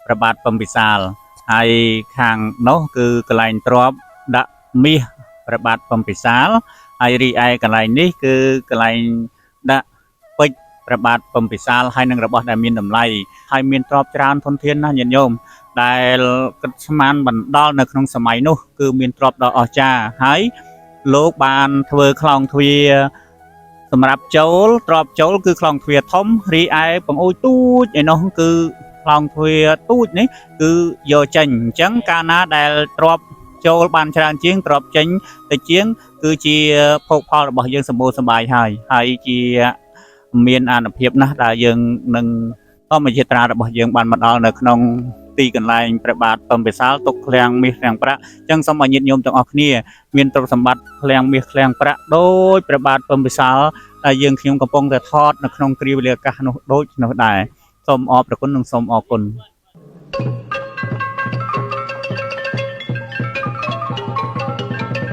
ព្រះបាទពំពិសាលហើយខាងនោះគឺកន្លែងទ្របដាក់មាសព្រះបាទពំពិសាលហើយរីឯកន្លែងនេះគឺកន្លែងដាក់ពេជ្រព្រះបាទពំពិសាលហើយនឹងរបស់ដែលមានតម្លៃហើយមានទ្រព្យច្រើនធនធានណាស់ញាតិញោមដែលគិតស្មានបណ្ដល់នៅក្នុងសម័យនោះគឺមានទ្រព្យដ៏អស្ចារ្យហើយលោកបានធ្វើខ្លោងទ្វារសម្រាប់ចូលទ្របចូលគឺខ្លោងទ្វារធំរីឯបង្អួចទូចឯនោះគឺខ្លោងទ្វារទូចនេះគឺយកចេញអញ្ចឹងកាលណាដែលទ្របចូលបានច្រើនជាងទ្របចេញទៅជាង គឺជាភោគផលរបស់យើងសម្បូរសប្បាយហើយហើយជាមានអានុភាពណាស់ដែលយើងនឹងធម្មយាត្រារបស់យើងបានមកដល់នៅក្នុងទីកន្លែងព្រះបាទពំពិសាលទុកឃ្លាំងមាសឃ្លាំងប្រាក់អញ្ចឹងសូមឲ្យញាតិញោមទាំងអស់គ្នាមានទ្រព្យសម្បត្តិឃ្លាំងមាសឃ្លាំងប្រាក់ដោយព្រះបាទពំពិសាលដែលយើងខ្ញុំកំពុងតែថតនៅក្នុងគ្រាវេលាឱកាសនោះដូចនោះដែរសូមអរព្រគុណនិងសូមអរគុណ។